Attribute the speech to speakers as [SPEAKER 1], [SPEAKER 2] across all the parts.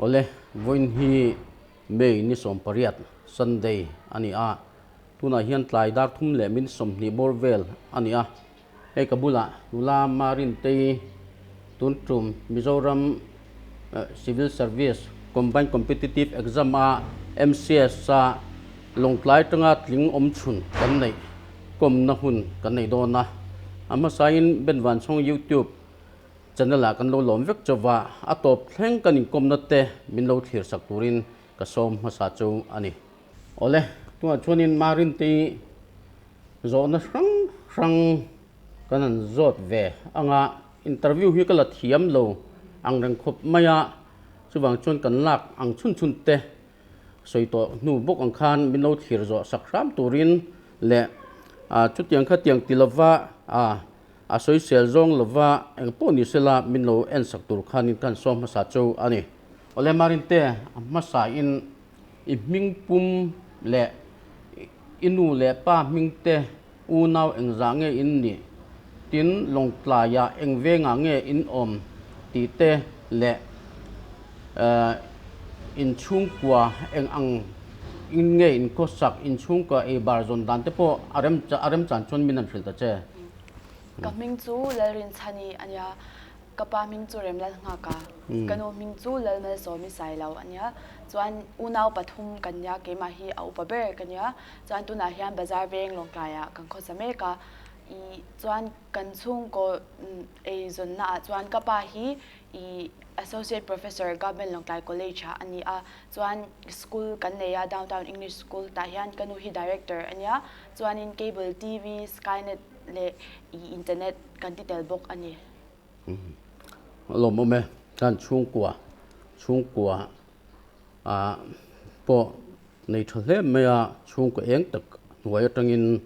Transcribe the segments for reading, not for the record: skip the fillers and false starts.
[SPEAKER 1] Awle, vawiin hi May ni 18, Sunday a ni a. Tunah hian tlai dar thum leh min 20 bawr vel a ni a. Hei ka bulah nula Marintei tun tum Mizoram Civil Service Combined Competitive Exam a MCS a Lawngtlai atanga tling awm chhun kan neih kawmna hun kan nei dawn a. A hmasain Ben Vanchhawng YouTube channel ah kan lo lawm vek chauh a, a tawp thleng kan inkawmna te min lo thlir sak turin ka sawm hmasa chu a ni. Awle, tunah chuanin Marintei Zawhna hrang hrang kan han zawt ve ang a, interview hi ka la thiam lo ang reng khawp mai a, chuvang chuan kan lak ang chhun chhun te sawi tawh hnu bawk ang khan min lo thlir zawh sak hram turin leh chutiang khatiang ti lova a sawisel zawng lova eng pawh ni sela min lo en sak tur khanin ka han sawm hmasa chu a ni. Awle Marinte, a hmasa in I hming pum leh i nu leh pa hming te unau engzah nge in nih? Tin, Lawngtlaiah eng vengah nge in awm tih te leh in chhungkua eng ang in nge in khawsak, in chhungkua ei bar zawn dan te pawh a remchan chuan min han hrilh ta che.
[SPEAKER 2] Ka hming chu Lalrinchhani a nia. Ka pa hming chu Remlalnghaka, ka nu hming chu Lalmalsawmi Sailo a nia. Chuan unau pathum kan nia, keimah hi a upa ber ka nia. Chuan tunah hian bazar veng Lawngtlaiah kan khawsa mek a. I chuan kan chhungkaw eizawnna ah chuan ka pa hi i Associate Professor Government Lawngtlai College ah a ni a. Chuan school kan nei a, Downtown English School tah hian ka nu hi Director a nia. Chuanin Cable TV, Skynet leh i internet kan ti tel bawk a ni.
[SPEAKER 1] A lawmawm e, kan chhungkua chhungkua ah pawh nei tha hle mai a, chhungkaw eng tak hnuai atangin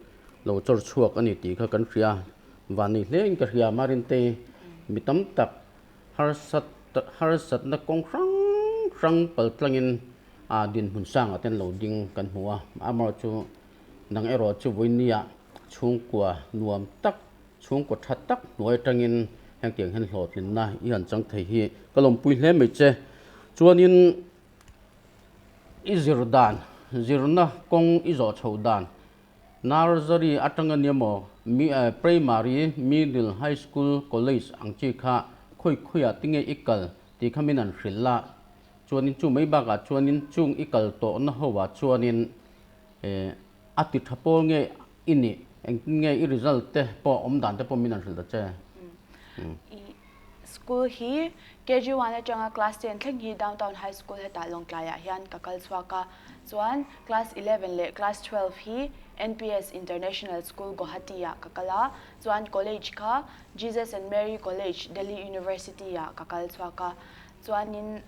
[SPEAKER 1] lo chawr chhuak a ni tih kha kan hria, van nei hle in ka hria Marintei mi tam tak harsat harsatna kawng hrang hrang pal tlangin ah dinhmun sangah te an lo ding kan hmu a, amaherawhchu nang erawh chu vawinia chhungkua nuam tak Chhungkaw tha tak hnuai atangin hengtiang hian hlawhtlinna i han chang thei hi ka lawmpui hle mai che. Chuanin i zir dan, zirna kawng i zawh chhoh dan, nursery atang ania maw, primary, middle, high school, college ang chi kha khawi khawiah tinge i kal tih kha min han hrilh a. Chuanin chu mai bakah chuanin chung i kal tawhna ho ah chuanin A ti tha pawl nge i nih? Engtin nge i result te pawh awm dan te pawh min han hrilh ta che?
[SPEAKER 2] I school hi KG one atanga class ten thleng hi Downtown High School hetah Lawngtlaiah hian ka kal chhuak a. Chuan class 11 leh class 12 hi NPS International School Guwahati ah ka kal a. Chuan college kha Jesus and Mary College Delhi University ah ka kal chhuak a. Chuanin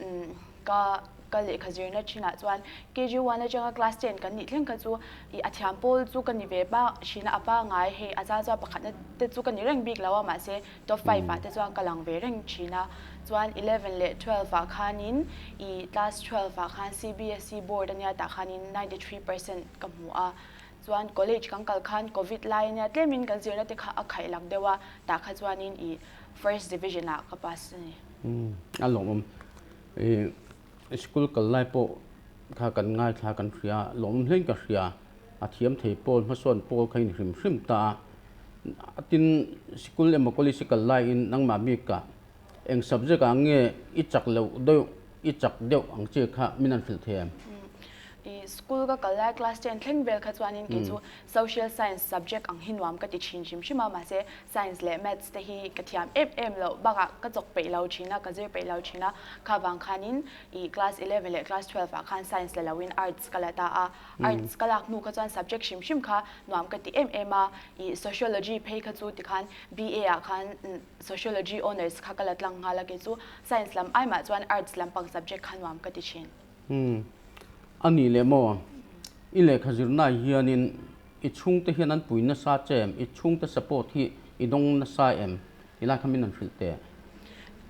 [SPEAKER 2] ka ka lehkha zirna thinah chuan KG one atanga class 10 kan nih thleng kha chu i a thiam pawl chu ka ni ve pa thin a, a pangai hei a zal chuan pakhatna te chu ka ni reng bik lo a mahse top 5 ah te chuan ka lang ve reng thin a. Chuan 11 leh 12 ah khanin i class 12 ah khan CBSE board ania tah khanin 93% ka hmu a. Chuan college kan kal khan covid lai ania tlemin kan zirna te kha a khaih lak deuh a tah kha chuanin i first division ah ka pass a ni.
[SPEAKER 1] A lawmawm. I school kal lai pawh kha kan ngaithla kan hria a, lawmawm hlein ka hria. A thiam thei pawl hmasawn pawl kha in hrim hrim ta a. Tin, school emaw college i kal laiin nangmah bikah eng subject ah nge i chak loh deuh, i chak deuh ang chi kha min han hrilh thei em?
[SPEAKER 2] I school ka kal lai class 10 thleng vel kha chuanin kei chu Social science subject ang hi nuam ka ti thin hrim hrim a, mahse science leh maths te hi ka thiam em em loh bakah ka chawk peih lo thin a, ka zir peih lo thin a, kha vang khanin ih class 11 leh class 12 ah khan science la loin arts ka la ta a, arts ka lak hnu kha chuan subject hrim hrim kha nuam ka ti em em a, ih sociology phei kha chu tikhan BA ah khan sociology honours kha ka la tlang nghal a, kei chu science lam ai mah chuan arts lampang subject kha nuam ka ti thin.
[SPEAKER 1] Umm, a nih leh maw? I lehkha zirnaah hianin i chhungte hian an pui nasa che em? I chhungte support hi i dawng nasa em? Ti lai kha min han hrilh teh.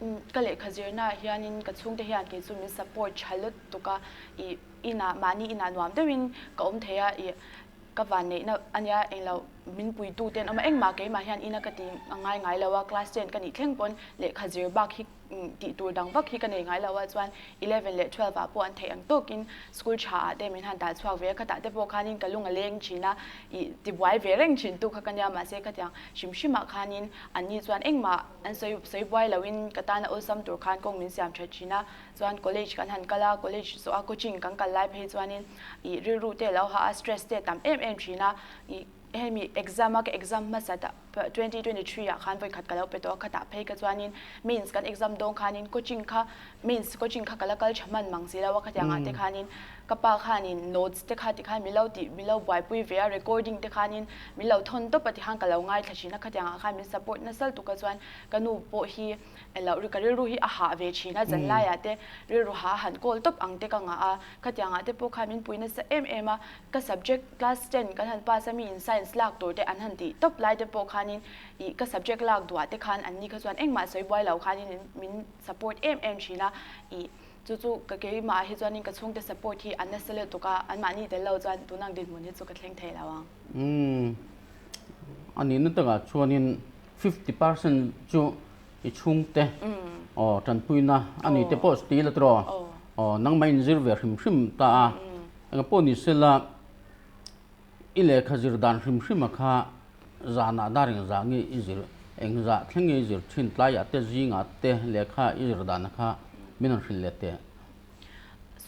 [SPEAKER 2] Umm, ka lehkha zirnaah hianin ka chhungte hian kei chu min support tha lutuk a, i inah mahni inah nuam deuhin ka awm thei a, i ka vanneihna a nia englo. min puitu te an awm a, engmah keimah hian ina ka ti ngai ngai lo a, class ten ka nih thleng pawn lehkha zir bak hi tih tur dang vak hi ka nei ngai lo a, chuan eleven leh twelve ah pawh an theih ang tawkin school tha ah te min han dah chhuak ve a, khatah te pawh khanin ka lung a leng thin a, ih tibuai ve reng thin tu kha ka nia, mahse khatiang hrim hrim ah khanin an ni chuan engmah an sawi sawi buai loin ka tana awlsam tur khan kawng min siam that thin a, chuan college kan han kal a, college zawh a coaching kan kal lai phei chuanin ih rilru te a lo hah a, stress te a tam em em thin a, ih hemi exam a ka exam hmasa ta 2023 ah khan vawikhat ka lo pe tawh a, khatah phei ka chuanin mains kan exam dawn khanin coaching kha mains coaching kha ka la kal tha hman mang si lo a, khatiang ah te khanin ka pa khanin notes te kha tikhan min lo tih min lo buaipui ve a, recording te khanin min lo thawn tawp a tikhan ka lo ngaithla thin a, khatiang ah khan min support nasal tuk a chuan ka nu pawh hi Elo ka rilru hi a hah ve thin a, zanlaiah te rilru hah a han kawl tawp ang te ka ngah a, khatiangah te pawh khan min pui nasa em em a, ka subject class ten kan han pass a mi in science lak tur te an han tih tawp lai te pawh khanin ih ka subject lak duah te khan an ni kha chuan engmah sawi buai lo khanin min support em em thin a, ih chu chu ka keimah hi chuanin ka chhungte support hi an nasa lutuk a, anmahni tel lo chuan tunang dinhmun hi chu ka thleng thei lo ang.
[SPEAKER 1] Umm a nihna takah chuanin 50% chu i chhungte aw tanpuina a ni te pawh steel a tiraw aw nangmah in zir ve hrim hrim ta a eng pawh ni sela i lehkha zir dan hrim hrim a kha zanah dar eng zah nge i zir eng zah thleng nge i zir thin tlaiah te zingah te lehkha i zir dan a kha min rawn hrilh leh teh.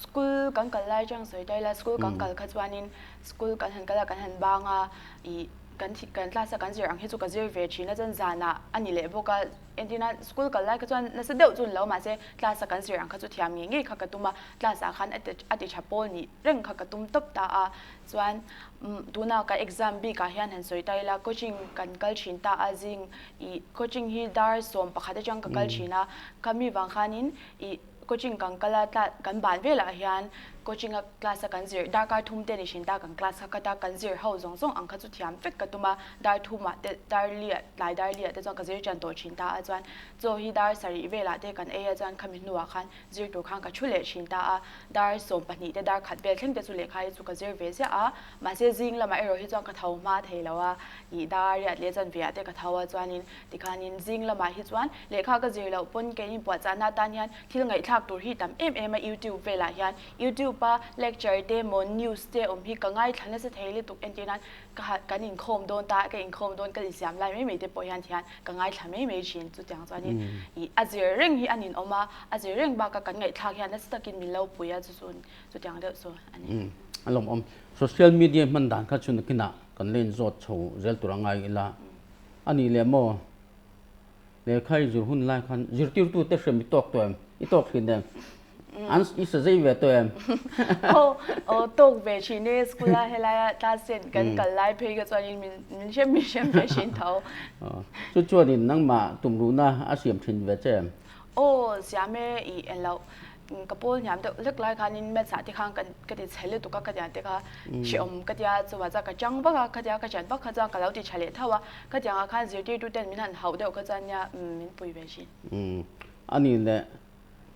[SPEAKER 2] School kan kal lai chang sawi ta ila school kan kal kha chuanin school kan han kal a kan han bang a ih kan thi kan class a kan zir ang hi chu ka zir ve thin a chuan zanah a ni leh bawk a entirna school kal lai kha chuan nasa deuh chu ni lo mahse class a kan zir ang kha chu thiam ngei ngei kha ka tum a class ah khan a ti a ti tha pawl nih reng kha ka tum tawp ta a chuan tuna ka exam bik ah hian han sawi ta ila coaching kan kal thin ta a zing ih coaching hi dar 11 atang ka kal thin a khami vang khanin ih Coaching kan kal a, tla kan ban velah hian coaching a class a kan zir darkar thum te ni thin ta kan class kha khat a, kan zir ho zawng zawng ang kha chu thiam vek ka tum a, dar thumah te dar liah tlai dar liah te chuan ka zir tan tawh thin ta a chuan chaw hi dar sarih velah te kan ei a chuan khami hnuah khan zir tur khan ka thu leh thin ta a, dar 12 te dar khat vel thleng te chu lehkha hi chu ka zir ve ziah a, mahse zing lamah erawh hi chuan ka tho hma thei lo a, ih dar riat leh chuan veah te ka tho a chuanin Tikhanin zing lamah hi chuan lehkha ka zir loh pawn kei inpuahchahna atan hian thil ngaihthlak tur hi tam em em a YouTube velah hian YouTube a lecture te emaw news te awm hi ka ngaithla nasa thei lutuk entir nan ka ha kan inkhawm dawn ta ka inkhawm dawn ka insiam lai mai mai te pawh hian tihian ka ngaithla mai mai thin chutiang chuanin ih a zir reng hi a ninawm a a zir reng bakah kan ngaihthlak hian nasa takin min lo pui a chu chu chutiang deuh chu a ni.
[SPEAKER 1] A lawmawm. Social media hman dan kha chu nakinah kan la inzawt chho zel tur a ngai ila. A nih leh maw? Lehkha i zir hun lai khan zirtirtute hrem i tawk tawh em? I tawk thin em? An i sa zei ve tawh em?
[SPEAKER 2] Aw, aw tawk ve thin e, school a helaia class ten kan kal lai phei kha chuanin min min hrem min hrem ve thin tho.
[SPEAKER 1] Chu chuanin nangmah tumruhna a siam thin ve che em?
[SPEAKER 2] Aw, siam e, i en loh. Ka pawl hniam deuh hlek lai khanin maths ah te khan ka ka ti chhe lutuk a ka tiang te kha hrehawm ka tia chuvah chuan ka chang vak a khatia ka chan vak kha chuan ka lo ti tha leh tho a khatiang ah khan zirtirtu ten min han hauh deuh kha chuan nia min pui ve thin.
[SPEAKER 1] Umm a ni leh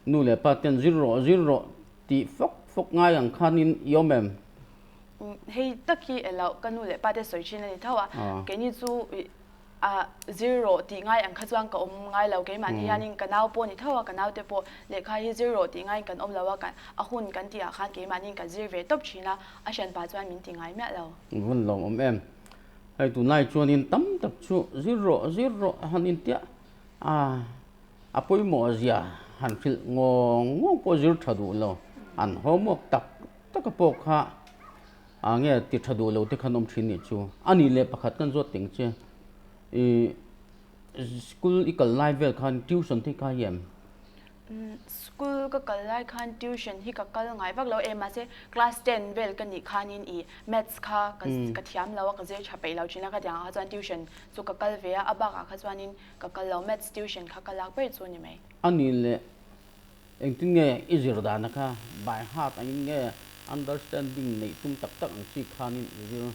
[SPEAKER 1] nu leh pa ten zir rawh zir rawh tih fawk fawk ngai ang khanin i awm em?
[SPEAKER 2] Hei tak hi elo ka nu leh pa te sawi thin a ni tho a keini chu A zir rawh tih ngai ang kha chuan ka awm ngai lo keimahni hianin ka nau pawh ni tho a, ka naute pawh lehkha hi zir rawh tih ngaiin kan awm lo a, a hun kan tihah khan keimahniin kan zir ve tawp thin a, a hranpa chuan min ti ngai miah lo.
[SPEAKER 1] Vun lawm awm em? Hei tunlai chuanin tam tak chu zir rawh zir rawh han intiah a, a pawimawh zia han hrilh ngawng ngawng pawh zir tha duh lo, an homework tak tak a pawh kha A nge ti tha duh lo te khan awm thin nih chu. A nih leh pakhat kan zawt teng che. I school i kal lai vel khan tuition te kha hi em?
[SPEAKER 2] School ka kal lai khan tuition hi ka kal ngai vak lo e mahse class ten vel ka nih khanin i maths kha ka thiam lo a ka zir tha peih lo thin a khatiang ah kha chuan tuition chu ka kal ve a a bakah kha chuanin ka kal lo maths tuition kha ka lak ber chu ni mai.
[SPEAKER 1] A nih leh Engtin nge i zir dana kha by heart angin nge understanding neih tum tak tak ang chi khanin i zir?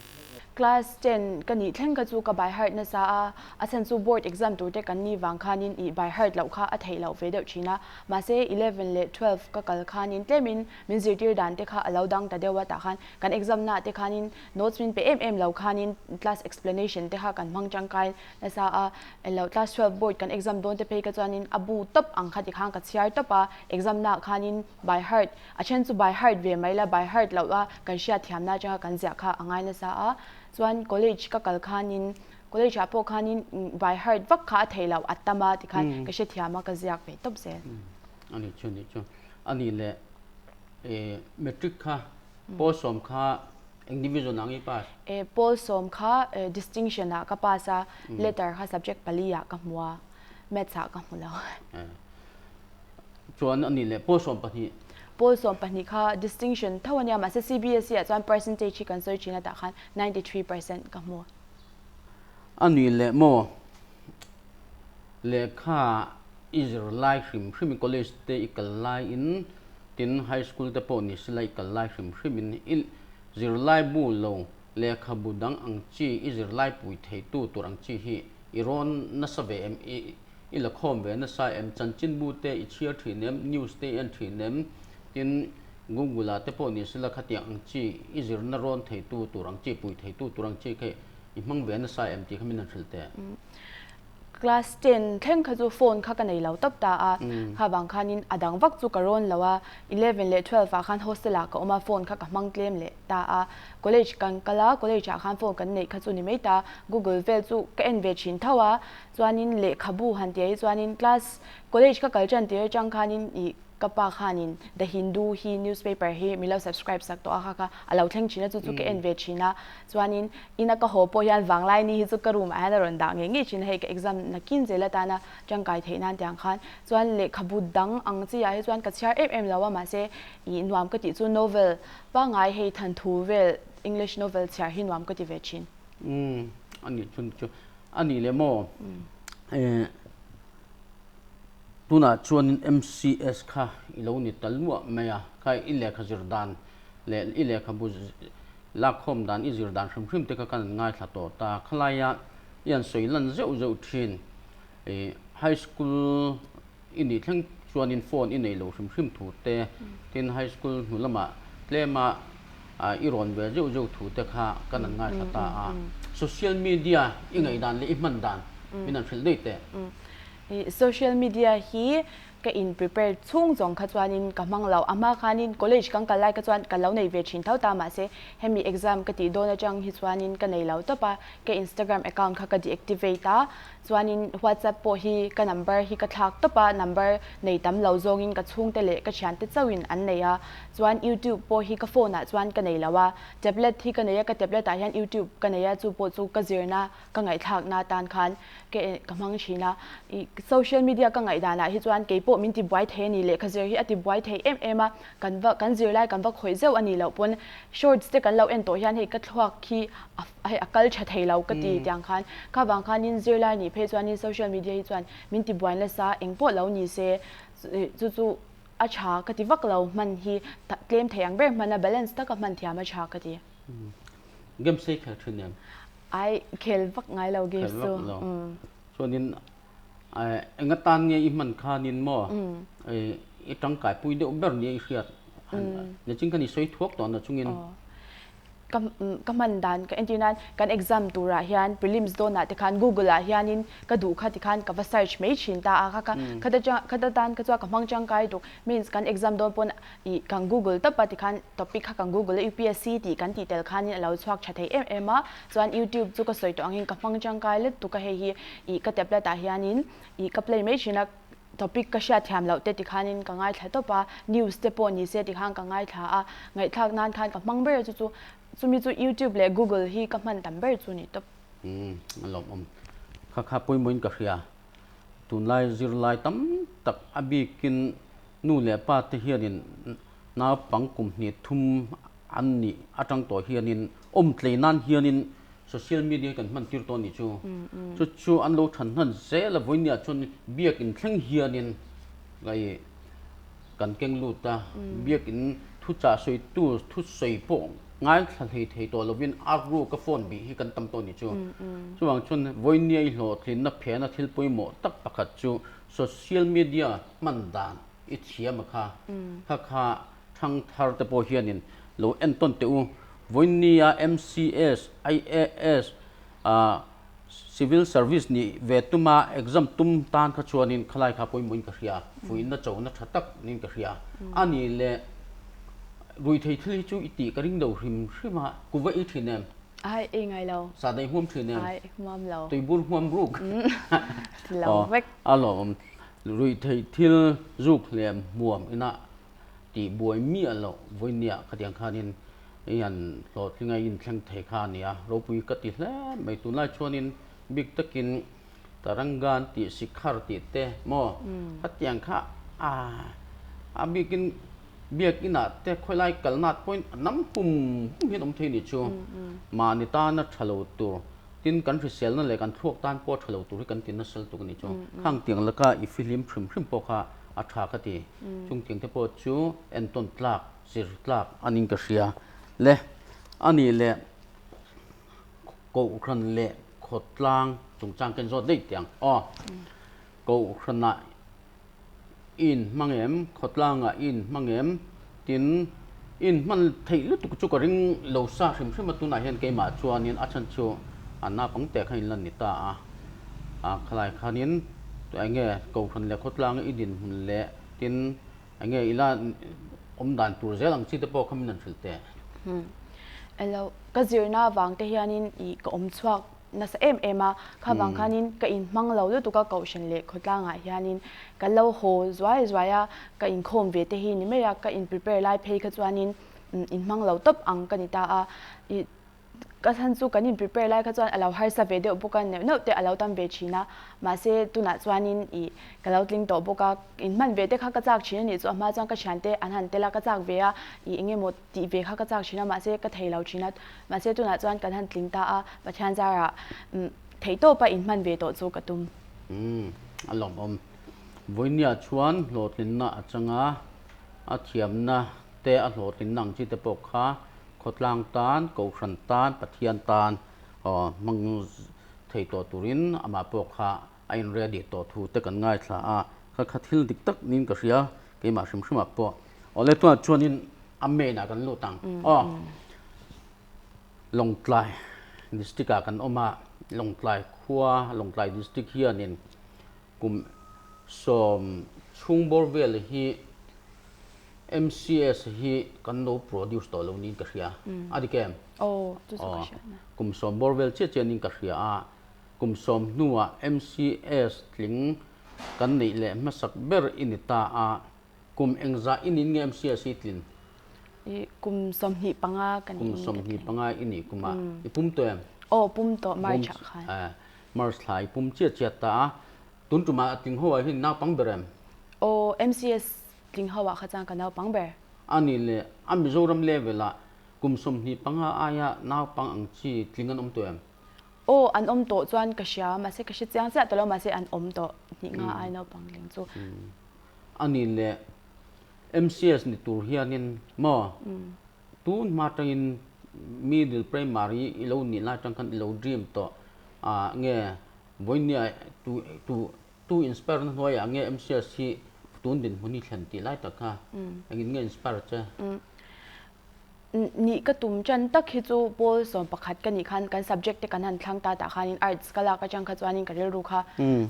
[SPEAKER 2] Class ten ka nih thleng kha chu ka by heart nasa a, a chhan chu board exam tur te kan nih vang khanin ih by heart loh kha a theih loh ve deuh thin a. Mahse 11 leh 12 ka kal khanin tlemin min zirtir dan te kha a lo dang ta deuh a, tah khan kan exam naah te khanin notes min pe em em lo khanin class explanation te kha kan hmang tangkai nasa a. Englo class 12 board kan exam dawn te phei kha chuanin a bu tawp ang kha tikhan ka chhiar tawp a, exam naah khanin by heart A then chu by heart ve mai la, by heart loh a kan hriat thiamna atanga kan ziah kha a ngai nasa a. Chuan college ka kal khanin, college ah pawh khanin by heart vak kha a theih loh a tam a tikhan ka hrethiam a ka ziak ve tawp zel.
[SPEAKER 1] A nih chu, a nih chu. A nih leh matric kha pawl sawm kha eng division ah nge i pass?
[SPEAKER 2] Pawl sawm kha distinction ah ka pass a, letter kha subject pali ah ka hmu a, maths ah ka hmu lo.
[SPEAKER 1] Chuan a nih leh pawl 12.
[SPEAKER 2] Pawl 12 kha distinction tho a nia, mahse CBSE ah chuan percentage hi kan sawi thin a tah khan 93% ka hmu.
[SPEAKER 1] A nih leh maw lehkha i zir lai hrim hrim in college te i kal lai in tin high school te pawh ni sela i kal lai hrim hrim in i zirlai bu lo lehkhabu dang ang chi i zirlai pui theitu tur ang chi hi i rawn nasa ve em i I la khawm ve nasa em? Chanchinbu te i chhiar thin em? News te i en thin em? Tin, Google ah te pawh ni sela khatiang ang chi i zirna rawn theitu tur ang chi, pui theitu tur ang chi kha i hmang ve nasa em tih kha min han hrilh teh.
[SPEAKER 2] Class ten thleng kha chu phone kha ka nei lo tawp ta a, kha vang khanin a dang vak chu ka rawn lo a, 11 leh 12 ah khan hostel ah ka awm a, phone kha ka hmang tlem leh ta a, college kan kal a, college ah khan phone kan neih kha chu ni mai ta, Google vel chu ka en ve thin tho a, Chuanin lehkhabu han tih ai chuanin class college ka kal tan tir atang khanin ih ka pa khanin The Hindu hi newspaper hi min lo subscribe sak tawh a kha kha a lo thleng thin a chu chu ka en ve thin a. Chuanin ina ka haw pawh hian vanglaini hi chu ka room ah hian a rawn dah ngei ngei thin a hei ka exam nakin zel atana tangkai theih nan tiang khan. Chuan lehkhabu dang ang chi ah hi chuan ka chhiar em em lo a mahse ih nuam ka tih chu novel pangngai hei thanthu vel English novel chhiar hi nuam ka ti ve thin.
[SPEAKER 1] Umm a nih chu chu A nih leh maw? Tunah chuanin MCS kha i lo ni ta luah mai a, kha i lehkha zir dan leh i lehkhabu lakkhawm dan i zir dan hrim hrim te kha kan han ngaithla tawh ta. Khalaia i han sawi lan zeuh zeuh thin. High school i nih thleng chuanin phone i nei lo hrim hrim thu te, tin high school hnu lamah tlema i rawn ve zeuh zeuh thu te kha kan an ngaithla ta a. Social media i ngaihdan leh i hman dan min han hrilh daih teh.
[SPEAKER 2] Social media hi ka in prepare chhung zawng kha chuanin ka hmang lo. A hma khanin college kan kal lai kha chuan ka lo nei ve thin tho ta mahse hemi exam ka tih dawn atang hi chuanin ka nei lo tawp a, ka Instagram account kha ka deactivate a, Chuanin WhatsApp pawh hi ka number hi ka thlak tawp a, number nei tam lo zawngin ka chhungte leh ka thiante chauhin an nei a. Chuan YouTube pawh hi ka phone ah chuan ka nei lo a, tablet hi ka nei a, ka tablet ah hian YouTube ka nei a, chu pawh chu ka zirna ka ngaihthlakna atan khan ka ka hmang thin a. Ih social media ka ngaihdan ah hi chuan kei pawh min tibuai thei a ni, lehkha zir hi a tibuai thei em em a, kan va kan zirlai kan va khawih zeuh a nih loh pawn shorts te kan lo en tawh hian hei ka thluak hi a hei a kal tha thei lo ka ti tiang khan kha vang khanin zirlai nih phei chuanin social media hi chuan min ti buai nasa eng pawh lo ni se chu chu a tha ka ti vak lo hman hi tlem thei ang ber hman a balance taka hman thiam a tha ka ti.
[SPEAKER 1] Game sei khel thin em?
[SPEAKER 2] Ai khel vak ngai lo games chu.
[SPEAKER 1] Khel vak lo. Chuanin Enga tan nge i hman khanin maw i tangkai pui deuh ber nia i hriat? Nichin khan i sawi thuak tawh na chungin.
[SPEAKER 2] Ka hman dan ka entir nan kan exam turah hian prelims dawnah te khan google ah hianin ka duh kha tikhan ka va search mai thin ta a kha kha khata tan kha chuan ka hmang tangkai tuk means kan exam dawn pawn ih kan google tawp a tikhan topic kha kan google a UPSC tih kan tih tel khanin a lo chhuak tha thei em em a chuan youtube chu ka sawi tawh angin ka hmang tangkai let tuk a hei hi ih ka tablet ah hianin ih ka play mai thin a topic ka hriat thiam loh te tikhanin ka ngaithla tawp a news te pawh ni se tikhan ka ngaithla a ngaihthlak nan khan ka hmang ber chu chu chumi chu youtube leh google hi ka hman tam ber chu ni tawp.
[SPEAKER 1] Umm a lawmawm kha kha pawimawhin ka hria. Tunlai zirlai tam tak a bikin nu leh pa te hianin naupang kum hnih thum an nih atang tawh hianin awm tlei nan hianin social media hi kan hman tir tawh a nih chu. Chu chu an lo than hnan zel a vawinia chuan biakin thleng hianin kan keng lut a, biakin thuchah sawitu thusawi pawh. Ngaithla hlei thei tawh lovin a ruka phone bih hi kan tam tawh ni chu. Chuvang chuan vawinia i hlawhtlinna phena thil pawimawh tak pakhat chu social media hman dan i thiam a kha. Kha kha thangthar te pawh hianin lo entawn teh u. Vawinia MCS, IAS, Civil Service nih ve tuma exam tum tan kha chuanin khalai kha pawimawhin ka hria, fuihna chona tha tak niin ka hria. A nih leh ruithei thil hi chu i tih ka ring lo hrim hrim a, kuva ei thin em?
[SPEAKER 2] Ai, ei ngai lo.
[SPEAKER 1] Sahdaih huam thin em?
[SPEAKER 2] Ai, huam lo.
[SPEAKER 1] Tuibur huam ruk?
[SPEAKER 2] Ti lo vek.
[SPEAKER 1] A lawm, ruithei thil zuk hlem hmuam ina tih buai miah loh vawinia khatiang khanin i han hlawhtling a, i inthleng thei kha a ni a, ropui ka ti hle mai. Tunlai chuanin bik takin Tarangan tih Sikhar tih te maw khatiang kha a a bikin biakinah te khawilai kalnat pawhin a nam hum hum hian awm thei a nih chu. Mahni tana tha lo tur tin kan hriselna leh kan thluak tan pawh tha lo tur hi kan ti nasa lutuk a nih chu. Khang tiang laka i fihlim hrim hrim pawh kha a tha ka ti. Chung tiang te pawh chu entawn tlak, zir tlak a ning ka hria. Le, a nih leh Kohhran leh khawtlang chungchang ka inzawt daih teh ang. Aw, Kohhranah i inhmang em? Khawtlangah i inhmang em? Tin, i inhman theih lutuk chu ka ring lo sa hrim hrim a, tunah hian keimah chuanin a chhan chu a naupang teh kha inlan ni ta a. A khalai khanin eng nge Kohhran leh khawtlanga i dinhmun leh tin eng nge ila awm dan tur zel ang chi te pawh kha min rawn hrilh teh.
[SPEAKER 2] Elo, ka zirna avang te hianin i ka awm chhuak nasa em em a, kha vang khanin ka inhmang lo lutuk a Kohhran leh khawtlangah hianin ka lo haw zuai zuai a, ka inkhawm ve te hi ni mai a, ka in prepare lai phei kha chuanin inhmang lo tawp ang ka ni ta a, i Ka chhan chu kan in prepare lai kha chuan a lo harsa ve deuh bawk a, neuh neuh te a lo tam ve thin a, mahse tunah chuanin ih ka lo tling tawh bawk a, in hman ve te kha ka chak thin a nih chu a hma chuan ka thiante an han tel a, ka chak ve a, ih eng emaw tih ve kha ka chak thin a, mahse ka thei lo thin a, mahse tunah chuan kan han tling ta a, Pathian zarah theihtawpa in hman ve tawh chu ka tum.
[SPEAKER 1] Umm a lawmawm. Vawinia chuan hlawhtlinna a chang a, a thiamna te a hlawhtlinna ang chi te pawh kha Khawtlang tan, Kohhran tan, Pathian tan hmang thei tawh turin amah pawh kha a in ready tawh thu te kan ngaithla a, kha kha thil dik tak niin ka hria, keimah hrim hrimah pawh. Awle tunah chuanin a main ah kan lut ang aw. Lawngtlai district ah kan awm a, Lawngtlai khua, Lawngtlai district hianin kum 10 chhung bawr vel hi MCS hi kan lo produce tawh lo niin ka hria. A dik em?
[SPEAKER 2] Aw, chu chu ka hria na.
[SPEAKER 1] Kum 10 bawr vel chiah chiah niin ka hria a. Kum 10 hnuah MCS tling kan neih leh hmasak ber i ni ta a. Kum engzah i nin nge MCS hi tlin?
[SPEAKER 2] I kum 25 ka nih.
[SPEAKER 1] Kum 25 i nih kumah i pum tawh em?
[SPEAKER 2] Aw, pum tawh March ah khan.
[SPEAKER 1] March thla i pum chiah chiah ta a. Tun tumah a tling ho ah hian naupang ber em?
[SPEAKER 2] Aw, MCS Tling ho ah kha chuan ka naupang ber.
[SPEAKER 1] A nih leh a Mizoram level ah kum 25 aia naupang ang chi tling an awm tawh em?
[SPEAKER 2] Aw, an awm tawh chuan ka hria, mahse ka hre chiang chiah ta lo, mahse an awm tawh hnih nga ai naupang tling chu.
[SPEAKER 1] A nih leh MCS ni tur hianin maw tun hma atangin middle primary i lo nih lai atang khan i lo dream tawh ah nge vawinia tu tu Tu inspire na hnuaiah nge MCS hi tun dinhmun hi thlen tih lai tak kha engin nge inspire che?
[SPEAKER 2] Nih ka tum tan tak hi chu pawl 11 ka nih khan kan subject te kan han thlang ta tah khanin arts ka lak atang kha chuanin ka rilru kha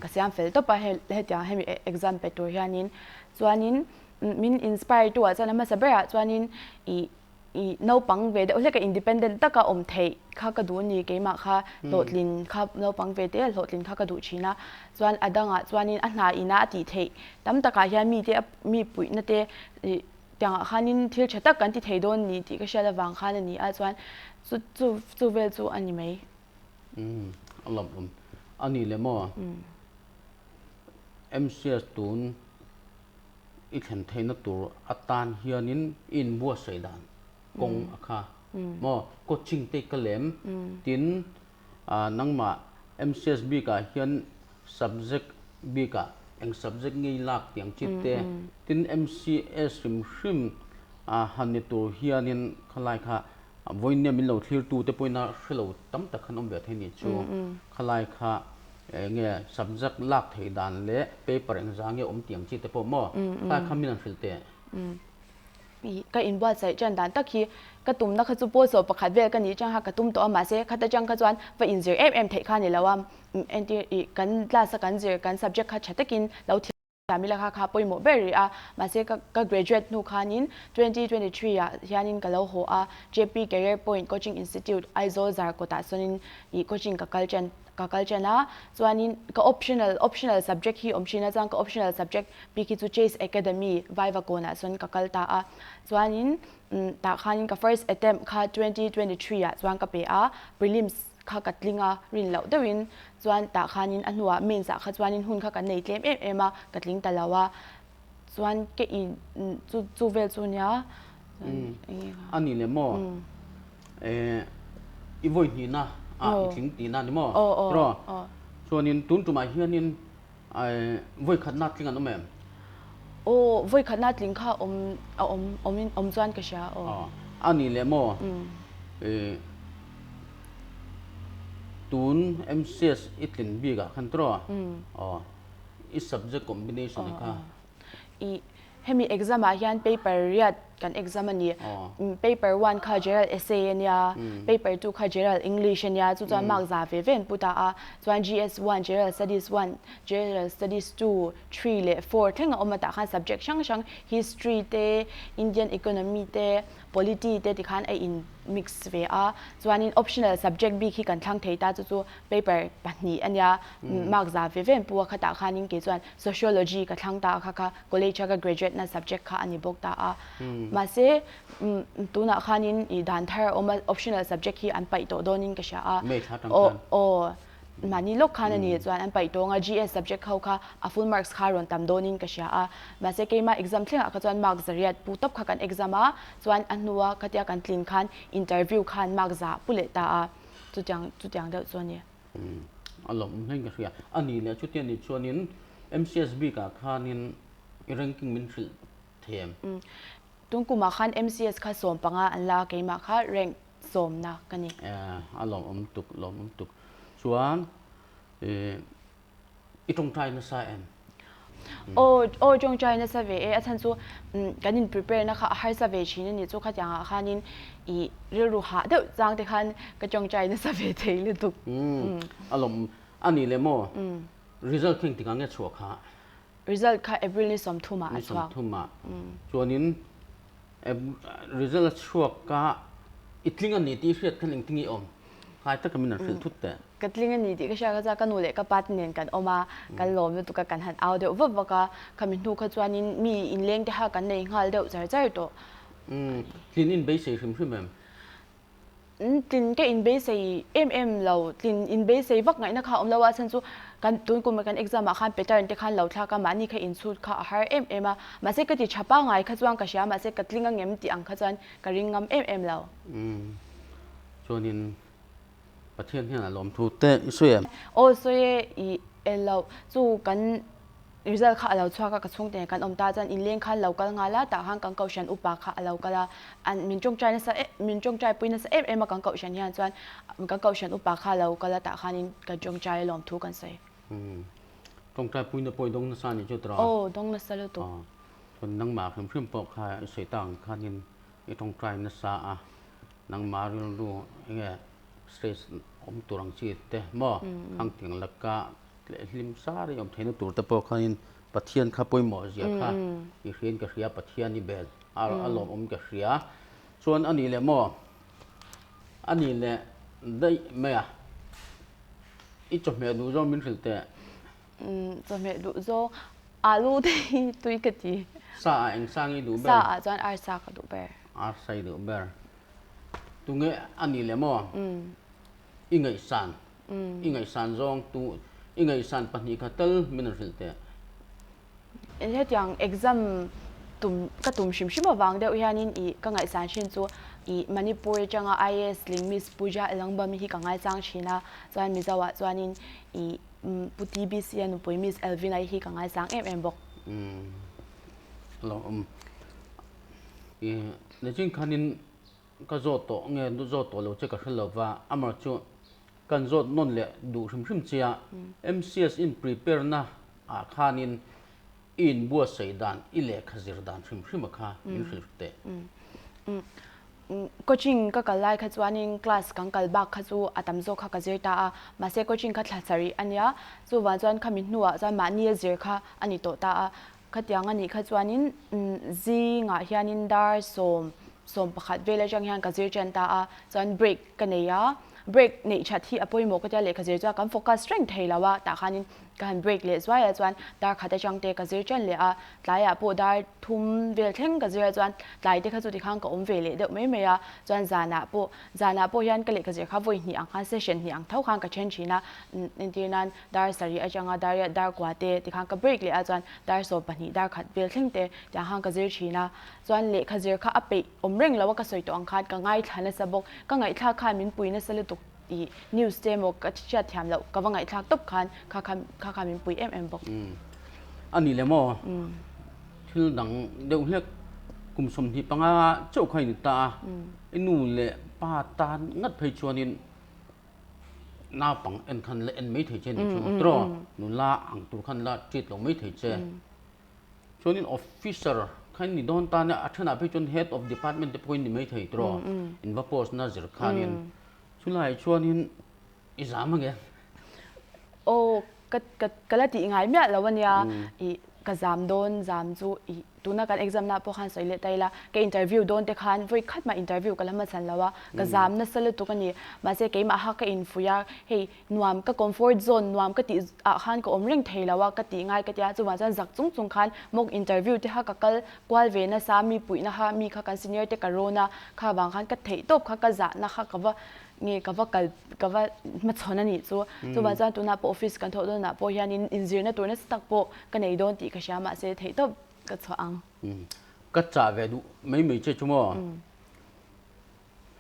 [SPEAKER 2] ka siam fel tawp a hetiang hemi exam pe tur hianin chuanin min inspire tu ah chuan a hmasa berah chuanin ih I naupang ve deuh hlek a independent taka awm theih kha ka duh a ni, keimah kha hlawhtlin kha naupang ve te hlawhtlin kha ka duh thin a, chuan a dangah chuanin a hna ina a tih theih tam takah hian mite mi puihna te ih tiangah khanin thil tha tak kan ti thei dawn ni tih ka hriat avang khan a ni a, chuan chu chu chu vel chu a ni mai.
[SPEAKER 1] Umm a lawmawm a ni le maw? MCS tun i thlen theihna tur atan hianin i inbuatsaih dan kawng a kha maw coaching te ka lem tin nangmah MCS bikah hian subject bikah eng subject nge i lak tih ang chi te tin MCS hrim hrim han ni tur hianin khalai kha. Vawinia min lo thlirtute pawhin a hre lo tam tak khan awm ve thei nih chu. Khalai kha eng nge subject lak theih dan leh paper engzah nge awm tih ang chi te pawh maw? Khalai kha min han hrilh teh.
[SPEAKER 2] Ka inbuatsaih ṭan dan tak hi ka tumna kha chu pawlsawh pakhat vel ka nih chang kha ka tum tawh a, mahse khata chang kha chuan va inzir em em theih kha a ni lo a, entir ih kan class a kan zir kan subject kha ṭha takin lo thiam ila kha kha pawimawh ber rih a, mahse ka ka graduate hnu khanin 2023 ah hianin ka lo haw a, JP Career Point Coaching Institute Aizawl Zarkawtah sawnin ih coaching ka kal ṭan ka kal ṭan a, chuanin ka optional optional subject hi awm ṭhin a, chuan ka optional subject bik hi chu Chase Academy Vaiva kawnah chuan ka kal ta a, chuanin tah khanin ka first attempt kha 2023 ah chuan ka pe a, prelims kha ka tling a, rin loh deuhin chuan tah khanin a hnuah mains ah kha chuanin hun kha kan nei tlem em em a, ka tling ta lo a, chuan ka in chu chu vel chu nia
[SPEAKER 1] chuan eng nge a ni le maw eh i vawi hnihna ah i tling tihna a ni maw tiraw chuanin tun tumah hianin vawi khatna tling an awm em?
[SPEAKER 2] Aw vawi khatna tling kha awm a awm awmin awm chuan ka hria aw.
[SPEAKER 1] A ni le maw eh tun MCS i tlin bikah khan tiraw aw I subject combination a kha.
[SPEAKER 2] I hemi exam ah hian paper riat kan exam a ni. Paper one kha general essay a nia, paper two kha general English a nia, chu chuan mark za ve ve an pu ta a. Chuan GS one, general studies one, general studies two, three leh four thleng a awm a tah khan subject hrang hrang history te, Indian economy te, polity te tikhan a in mix ve a. Chuanin optional subject bik hi kan thlang thei ta chu chu Paper pahnih a nia, mark za ve ve an pu a, khatah khanin kei chuan Sociology ka thlang ta a, kha kha college a ka graduate na subject kha a ni bawk ta a. Mahse, tunah khanin i dan thar a awm a, optional subject hi an paih tawh dawnin ka hria a.
[SPEAKER 1] May thla tang khan.
[SPEAKER 2] Aw, mahni lawk khan a ni chuan an paih tawng a, GS subject ho kha a full marks kha rawn tam dawnin ka hria a. Mahse, keimah exam thlengah kha chuan mark zariat pu tawp kha kan exam a, chuan a hnua khatia kan tlin khan interview khan mark za pu leh ta a. Chutiang chutiang deuh chu a ni.
[SPEAKER 1] Umm a lawm hlein ka hria. A ni leh chutia ni chuanin MCS bikah khanin i ranking min hrilh thei em?
[SPEAKER 2] Umm tun kumah khan MCS kha 15 an la a, keimah kha rank sawmna ka ni.
[SPEAKER 1] A lawmawm tuk lawmawm tuk. Chuan ih I tawngtai nasa em?
[SPEAKER 2] Aw, aw tawngtai nasa ve e, a chhan chu kan in prepare na kha a harsa ve thin a ni chu khatiang ah khanin i rilru hah deuh chang te khan ka tawngtai nasa ve thei lutuk.
[SPEAKER 1] Umm, a lawm a ni le maw? Result kha engtik ah nge chhuah kha?
[SPEAKER 2] Result kha April ni 30 ah a chhuak.
[SPEAKER 1] Ni 30 ah. Chuanin result a chhuak a i tling a ni tih i hriat khan engtin nge i awm? Khai taka min han hrilh thut teh.
[SPEAKER 2] Ka tling a ni tih ka hria kha chuan ka nu leh ka pa te nen kan awm a, kan lawm lutuk a, kan han au deuh vak vak a, khami hnu kha chuanin mi inleng te kha kan nei nghal deuh char char tawh.
[SPEAKER 1] Umm, tlin in beisei hrim hrim em?
[SPEAKER 2] Umm, tlin ka in beisei em em lo, tlin in beisei vak ngaihna kha a awm lo a, chhan chu kan tun kum kan exam ah khan pattern te khan lo thlak a, mahni kha inchhut kha a har em em a, mahse ka ti tha pangngai kha chuan ka hria, mahse ka tling angem tih ang kha chuan ka ring ngam em em lo.
[SPEAKER 1] Umm, chuanin Pathian hian a lawm thu te i sawi em?
[SPEAKER 2] Aw sawi e, i el loh. Chu kan result kha a lo chhuak a, ka chhungte nen kan awm ta chuan inleng khan lo kal nghal a, tah khan kan kohhran upa kha a lo kal a, an min tawngtai nasa em min tawngtai pui nasa em em a kan kohhran hian chuan kan kohhran upa kha a lo kal a, tah khanin kan tawngtai a lawm thu kan sawi.
[SPEAKER 1] Umm tawngtai puina pawh i dawng nasa a nih chu tawh.
[SPEAKER 2] Aw dawng nasa lutuk.
[SPEAKER 1] Aw chuan nangmah hrim hrim pawh kha i sawi tak ang khanin i tawngtai nasa a. Nangmah rilru enge stress awm tur ang chi te maw khang tiang laka leh hlim sar i awm theihna tur te pawh khanin Pathian kha pawimawh zia kha i hriain ka hria Pathian i bel a lawmawm ka hria chuan a nih leh maw a nih leh daih mai a i chawhmeh duh zawng min hrilh teh.
[SPEAKER 2] Chawhmeh duh zawng alu te hi tui ka ti.
[SPEAKER 1] Sa ah eng sa nge i duh ber?
[SPEAKER 2] Sa ah chuan arsa ka duh ber.
[SPEAKER 1] Arsa i duh ber. Tunge a ni le maw? I ngaihsan, i ngaihsan zawng tu, i ngaihsan pahnih kha tal min rawn hrilh teh.
[SPEAKER 2] Hetiang exam tum ka tum hrim hrim avang deuh hianin i ka ngaihsan thin chu i Manipur atanga IAS ling Miss Pooja Elangbam hi ka ngaisang thin a, chuan Mizo ah chuanin i Pu TBC a nupui Miss Elvina-i hi ka ngaisang em em bawk.
[SPEAKER 1] Umm. I nichin khanin. ka zawt tawh nge zawt tawh lo che ka hre lova, amah chu kan zawt nawn leh duh hrim hrim che a, MCS in prepare na ah khanin i inbuatsaih dan, i lehkha zir dan hrim hrim a kha min hrilh teh.
[SPEAKER 2] Coaching ka kal lai kha chuanin class kan kal bak kha chu a tam zawk kha ka zir ta a, mahse coaching kha thla sarih a nia, chuvang chuan khami hnuah chuan mahni a zir kha a ni tawh ta a, khatiang a nih kha chuanin zingah hianin dar sawm 11 vel atang hian ka zir tan ta a, chuan break ka nei a, break neih that hi a pawimawh ka tia lehkha zir chuan kan focus reng thei lo a, tah khanin ka han break leh zuai a chuan dar khat atang te ka zir tan leh a, tlaiah pawh dar thum vel thleng ka zir a chuan tlai te kha chu tikhan ka awm ve leh deuh mai mai a, chuan zanah pawh zanah pawh hian ka lehkha zir kha vawi hnih ang khan session hnih ang tho khan ka then thin a, entir nan dar sarih atanga dar riat dar kua te tikhan ka break leh a chuan dar 12 dar khat vel thleng te tiang khan ka zir thin a, chuan lehkha zir kha a peih awm reng lo a ka sawi tawh ang khan ka ngaithla nasa bawk, ka ngaihthlak khan min pui nasa lutuk. I news te emaw ka hriat thiam loh ka va ngaihthlak tawp khan kha kha kha kha min pui em em bawk.
[SPEAKER 1] A ni le maw? Thil dang deuh hlek kum 25 chauh kha i ni ta a, i nu leh pa tan ngat phei chuanin naupang en khan la en mai thei che ni chu tiraw? Nula ang tur khan la treat lo mai thei che. Chuanin officer kha in ni dawn tan a, a thenah phei chuan head of department te pawh in ni mai thei tiraw? In va post na zir khanin chulaiah chuanin i zam ange.
[SPEAKER 2] Aw ka ka ka la tih ngai miah lo ania ih ka zam dawn zam chu ih tuna kan exam na pawh khan sawi leh ta ila ka interview dawn te khan vawi khat mah interview ka la hmachhan lo a ka zam nasa lutuk a ni mahse keimah ha ka infuih a hei Nuam ka comfort zone nuam ka tih ah khan ka awm reng thei lo a ka tih ngai ka tia chuvang chuan zak chung chung khan mock interview te kha ka kal kual ve nasa mi puihna kha mi kha kan senior te ka rawn a kha vang khan ka theih tawp kha ka zahna kha ka va nge ka va kal ka va hmachhawn a nih chu chuvang chuan tunah pawh office kan thawh dawnah pawh hianin inzirna tur nasa tak pawh ka nei dawn tih ka hria mahse theih tawp ka chhuah ang.
[SPEAKER 1] Ka chah ve duh mai mai che chu maw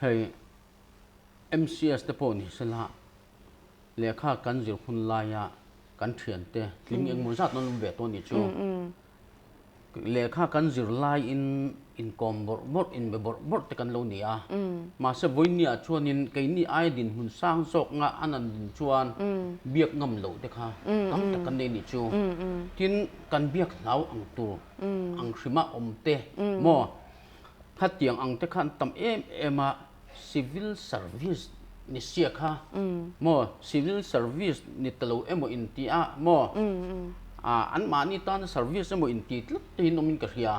[SPEAKER 1] hei. MCS te pawh ni sela, lehkha kan zir hun laia kan thiante tling engmaw zat an awm ve tawh a nih chu. Lehkha kan zir laiin inkawm bawrh bawrh, inbe bawrh bawrh te kan lo ni a. Mahse vawinia chuanin keini aia dinhmun sang zawk nga an an din chuan biak ngam loh te kha tam tak kan nei a nih chu. Tin, kan biak hlau ang tur ang hrima awm te maw? Khatiang ang te kha an tam em em a, civil service ni sia kha maw, civil service ni ta lo emaw in ti a maw, an mahni tana service emaw in ti tlat te hi an awmin ka hria.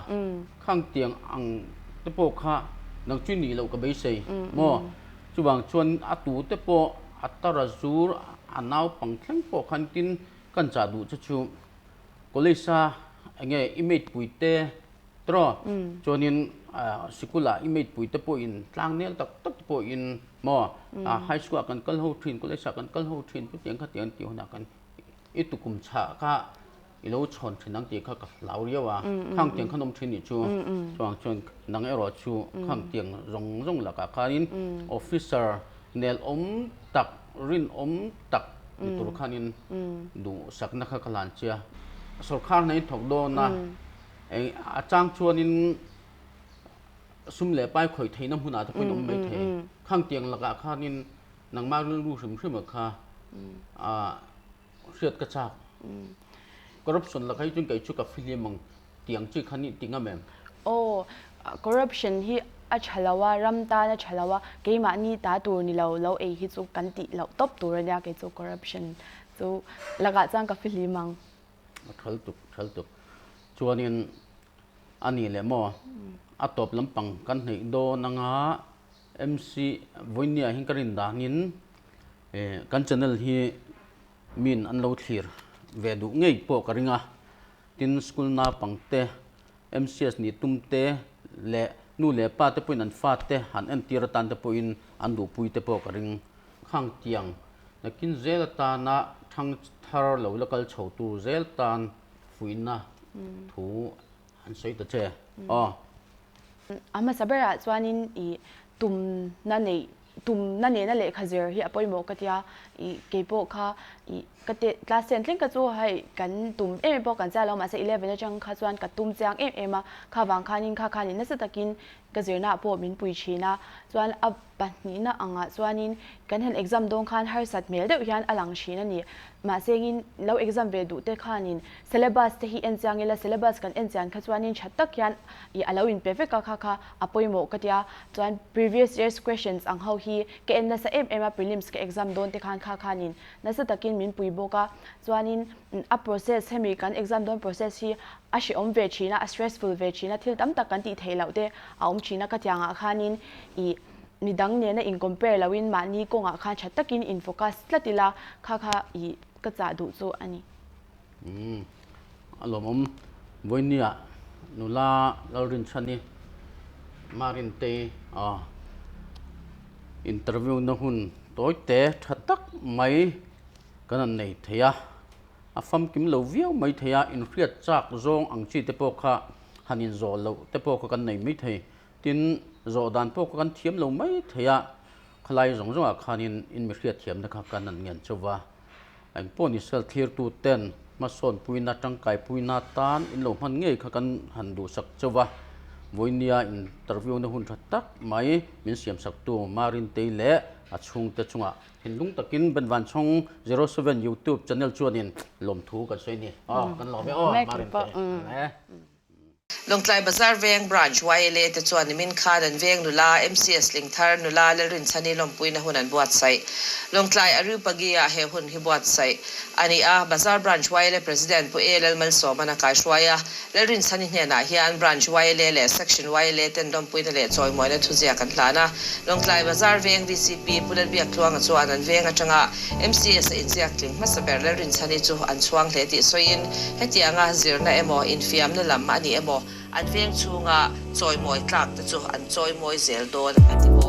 [SPEAKER 1] Khang tiang ang te pawh kha nang chu nih loh ka beisei maw, chuvang chuan a tu te pawh a tara zur a naupang thleng pawh khan tin kan chah duh che chu college a enge i mate pui te Tiraw? Chuanin sikul-ah i mate puite pawhin tlang nel tak tak te pawhin maw high school-ah kan kal ho thin, college-ah kan kal ho thin chutiang kha tiang tih hunah kan i tukum chhah kha i lo chhawn thin ang tih kha ka hlau riau a, khang tiang khan awm thin nih chu. Chuang chuan nang erawh chu khang tiang zawng zawng lakah khanin officer nel awm tak, rinawm tak ni tur khanin duhsakna kha ka hlan che a. Sorkar hna in thawk dawn a. Eng a chang chuanin sum leh pai khawih theihna hmunah te pawhin awm mai thei. Khang tiang lakah khanin nangmah rilru hrim hrim ah kha hriat ka chak. Corruption lakah hi chuan kei chu ka fihlim ang tiang chi kha nih ti ngam em?
[SPEAKER 2] Aw, corruption hi a tha lo a, ram tan a tha lo a, keimahni ta tur ni lo lo ei hi chu kan tih loh tawp tur a nia kei chu corruption chu lakah chuan ka fihlim ang.
[SPEAKER 1] A thal tuk, thal tuk. Chuanin a ni leh maw? A tawp lampang kan hneih dawn anga MC Vawinia hi ka rin danin kan channel hi min an lo thlir ve duh ngei pawh ka ring a. Tin, school naupang te, MCS nih tum te leh nu leh pa te pawhin an fa te han entir atan te pawhin an duhpui te pawh ka ring. Khang tiang nakin zel atana thang thar lo la kal chho tur zel tan fuihna thu an sawi ta che aw.
[SPEAKER 2] A hmasa berah chuanin i tumna neih tumna nena lehkha zir hi a pawimawh ka tia i keipawh kha i. Ih ka te class ten thleng kha chu hei kan tum em em pawh kan chiah lo mahse 11 atang kha chuan ka tum chiang em em a, kha vang khanin kha khanin nasa takin ka zirna ah pawh min pui thin a, chuan a pahnihna angah chuanin kan han exam dawn khan harsat hmel deuh hian a lang thin a ni. Mahse engin lo exam ve duh te khanin syllabus te hi en chiang ila syllabus kan en chian kha chuanin tha tak hian ih a lo inpe vek a kha kha a pawimawh ka tia chuan previous years questions ang ho hi ka en nasa em em a prelims ka exam dawn te khan kha khanin nasa takin min pui bawk a chuanin a process hemi kan exam dawn process hi a hrehawm ve thin a a stressful ve thin a thil tam tak kan tih theih loh te a awm thin a ka tiangah khanin ih midang nena in compare loin mahni kawngah khan tha takin in focus tlat ila kha kha ih ka chah duh chu a ni.
[SPEAKER 1] Umm a lawmawm vawinia nula Lalrinchhani Marintei a interview na hun tawi te tha tak mai kan han nei thei a, a famkim lo viau mai thei a, inhriat chak zawng ang chi te pawh kha han inzawh loh te pawh kha kan nei mai thei. Tin, zawh dan pawh kha kan thiam lo mai thei a, khalai zawng zawngah khanin in mi hriatthiamna kha kan han ngen chauh va. Engpawh ni sel thlirtuten hmasawnpuina tangkaipuina tan in lo hman ngei kha kan han duhsak chauh va. Vawinia interview na hun tha tak mai min siamsaktu Marintei leh a chhungte chungah thinlung takin Benvanchhawng 07 YouTube channel chuanin lawmthu kan sawi a ni. Aw, kan lawm e aw Marintei.
[SPEAKER 3] Lawngtlai Bazar Veng Branch YLA te chuan nimin khan an veng nula MCS Lingthar nula Lalrinchhani lawmpuina hun an buatsaih. Lawngtlai Areopagi-ah he hun hi buatsaih a ni a, Bazar Branch YLA President Pu A Lalmalsawman a kaihruai a, Lalrinchhani hnenah hian Branch YLA leh Section YLA ten lawmpuina leh chawimawina thuziak an hlan a. Lawngtlai Bazar Veng VCP Pu Lalbiaktluanga chuan an veng atanga MCS a inziak tling hmasa ber Lalrinchhani chu an chhuang hle tih sawiin, hetianga zirna emaw, infiamna lam a ni emaw, an veng chhunga chawimawi tlak te chu an chawimawi zel dawn a ti bawk.